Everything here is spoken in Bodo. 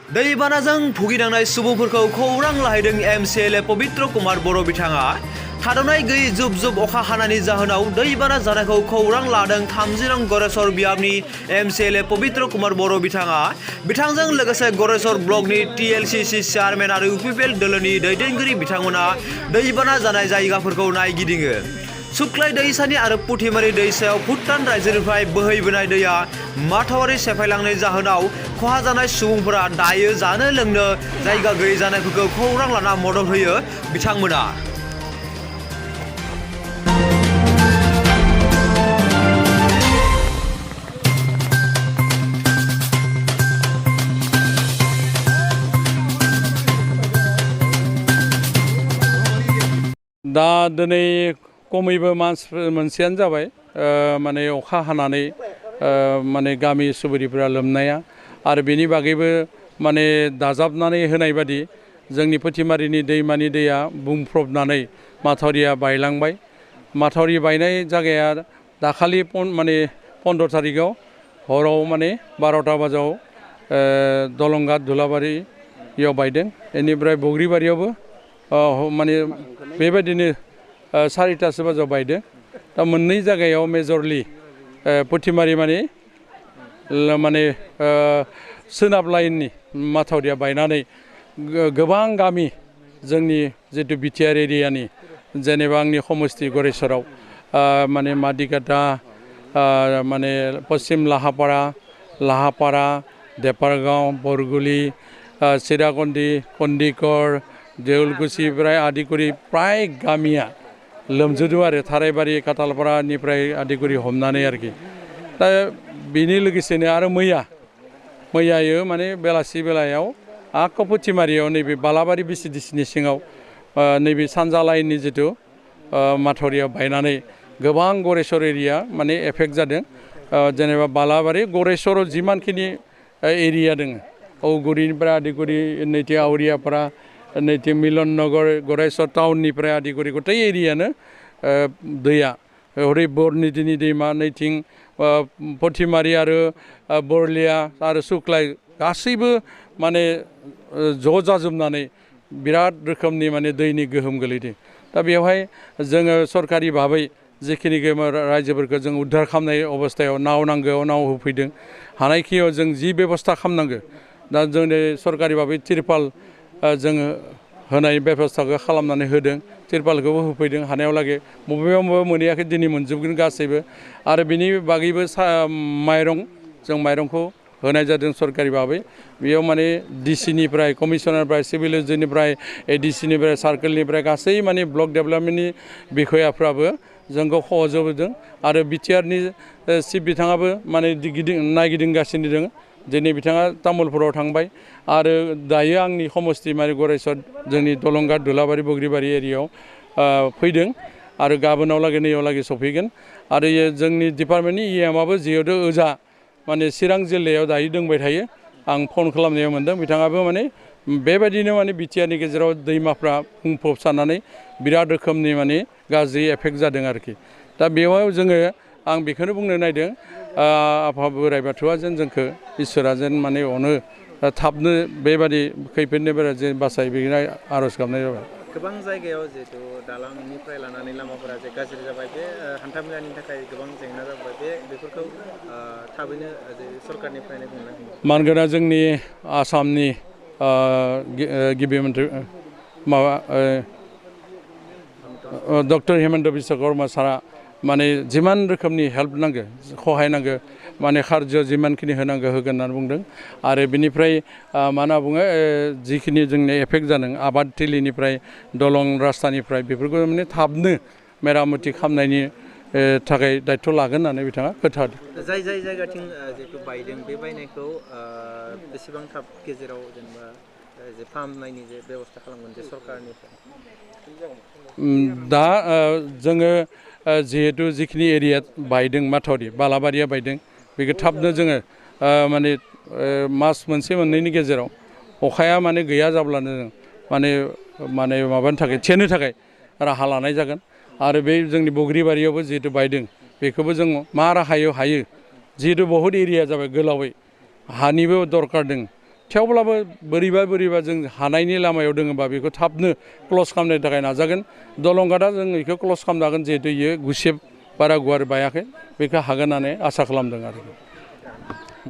दैबानाजों भुगिनांनाय सुबुंफोरखौ खौरां लाहैदों एमसिएलए पबित्र कुमार बर' बिथाङा थाद'नाय गैयै जुब जुब अखा हानायनि जाहोनाव दैबाना जानायखौ खौरां लादों 30 नं गरेस्वर बियाबनि एमसिएलए पबित्र कुमार बर' बिथाङा बिथांजों लोगोसे गरेस्वर ब्लकनि टिएलसिसि चेयारमेन आरो इउपिपिएल दोलोनि दैदेनगिरि बिथांमोना दैबाना जानाय जायगाफोरखौ नायगिदिङो। सुक्लाय दैसानि आरो पुथिमारि दैसायाव भुटान रायजोनिफ्राय बोहैबोनाय दैया माथावरि सेफायलांनाय जाहोनाव खहा जानाय सुबुंफोरा दायो जानो लोंनो जायगा गैयै जानायफोरखौ खौरां लाना मदद होयो बिथांमोना। दा दिनै खमैबो मास मोनसेयानो जाबाय माने अखा हानानै माने गामि सुबुरिफोरा लोमनाया आरो बेनि बागैबो माने दाजाबनानै होनाय बादि जोंनि पुथिमारिनि दैमानि दैया बुंफ्रबनानै माथावरिया बायलांबाय। माथावरि बायनाय जायगाया दाखालि माने 15 थारिखआव हराव माने 12टा बाजायाव दलंगाट धुलाबारियाव बायदों। बेनिफ्राय बग्रिबारियावबो माने बेबायदिनो 4टासो बाजायाव बायदों। दा मोननै जायगायाव मेजरलि पुथिमारि माने सोनाब लाइननि माथावरिया बायनानै गोबां गामि जोंनि जितु बिटिआर एरियानि जेनेबा आंनि समस्ति गरेस्वराव माने मादिकाटा माने पश्चिम लाहापारा देपारगांव बरगुली चिराकन्दि कन्दिकर देउलकुसिनिफ्राय आदि करि प्राय गामिया लोमजोबदों आरो थारायबारि काटालपारानिफ्राय आदि करि हमनानै आरोखि। दा बेनि लोगोसेनो आरो मैयायो माने बेलासि बेलायाव आख' पुथिमारियाव नैबे बालाबारि बिसिडिसिनि सिङाव नैबे सानजा लाइननि जितु माथावरिया बायनानै गोबां गरेस्वर एरिया माने एफेक्ट जादों। जेनेबा बालाबारि गरेस्वराव जिमानखिनि एरिया दङ औगुरिनिफ्राय आदि करि नैथि आवरियापारा नैथि मिलन नगर गरेस्वर टाउननिफ्राय आदि करि गथै एरियानो दैया हरै बरनिदिनि दैमा नैथिं पुथिमारि आरो बरलिया आरो सुक्लाय गासैबो माने ज' जाजोबनानै बिराद रोखोमनि माने दैनि गोहोम गोलैदों। दा बेवहाय जोङो सरकारि भाबै जिखिनि रायजोफोरखौ जों उद्धार खालामनाय अबस्थायाव नाव नांगौ नाव होफैदों। हानायखिनियाव जों जि बेबस्था खालामनांगौ दा जोंनि सरकारि भाबै तिरपाल जोङो होनाय बेबस्थाखौ खालामनानै होदों। तिरपालखौबो होफैदों हानायाव लागै बबेबा मोनहैयाखै दिनै मोनजोबगोन गासैबो। आरो बिनि बागैबो जों माइरंखौ होनाय जादों सरकारि भाबै। बेयाव माने डिसिनिफ्राय कमिसनारनिफ्राय सिभिल इन्जिनियारनिफ्राय एडिसिनिफ्राय सार्केलनिफ्राय गासै माने ब्लक डेभेलपमेन्टनि बिखयाफ्राबो जोंखौ सहयोग होदों। आरो बिटिआरनि चिफ बिथाङाबो माने नायगिदिंगासिनो दङ। दिनै बिथाङा तामुलपुराव थांबाय आरो दायो आंनि समस्ति माने गरेस्वर जोंनि दलंगाट धुलाबारि बग्रिबारि एरियायाव फैदों आरो गाबोनाव लागै नैयाव लागै सफैगोन। आरो जोंनि डिपार्टमेन्टनि इएमआबो जिहेतु ओजा माने चिरां जिल्लायाव दायो दंबाय थायो। आं फन खालामनायाव मोन्दों बिथाङाबो माने बेबायदिनो माने बिटिआरनि गेजेराव दैमाफ्रा बुंफबसारनानै बिराद रोखोमनि माने गाज्रि एफेक्ट जादों आरोखि। दा बेवहाय जोङो आं बेखौनो बुंनो नायदों आफा बोराइ बाथौआ जेन जोंखौ इसोरा जेन माने अनो थाबनो बेबादि खैफोदनिफ्राय जे बासाय बेनो आर'ज गाबनाय जाबाय। गोबां जायगायाव जिहेतु दालांनिफ्राय लानानै लामाफोरा जे गाज्रि जाबाय बे हान्थामेलानि थाखाय गोबां जेंना जाबाय बेफोरखौ थाबैनो सरकारनिफ्रायनो बुंनो मानगोना जोंनि आसामनि गिबि मन्थ्रि माबा डक्टर हिमन्त बिश्व शर्मा सारा माने जिमान रोखोमनि हेल्प नांगौ सहाय नांगौ माने खार्ज जिमानखिनि होनांगौ होगोन होननानै बुंदों। आरो बिनिफ्राय मा होनना बुङो जिखिनि जोंनि एफेक्ट जादों आबाद थिलिनिफ्राय दलं रास्तानिफ्राय बेफोरखौ माने थाबनो मेरामति खालामनायनि थाखाय दायथ' लागोन होननानै बिथाङा खोन्थादों। जाय जायगाथिं जिहेतु बायदों बे बायनायखौ बेसेबां थाब गेजेराव जेनेबा जे फाहामनायनि जे बेबस्था खालामगोन जे सरकारनिफ्राय दा जोङो जिहेतु जिखिनि एरिया बायदों माथावरि बालाबारिया बायदों बेखौ थाबनो जोङो माने मास मोनसे मोननैनि गेजेराव अखाया माने गैया जाब्लानो जों माने माबानि थाखाय थेनो थाखाय राहा लानाय जागोन। आरो बे जोंनि बग्रिबारियावबो जिहेतु बायदों बेखौबो जों मा राहायाव हायो जिहेतु बहुद एरिया जाबाय गोलावै हानिबो दरकार दं थेवब्लाबो बोरैबा जों हानायनि लामायाव दोङोबा बेखौ थाबनो क्ल'ज खालामनो थाखाय नाजागोन। दलंघाटआ जों बेखौ क्ल'ज खालामनो हागोन जिहेतु इयो गुसेब बारा गुवार बायाखै बेखौ हागोन होननानै आसा खालामदों आरो।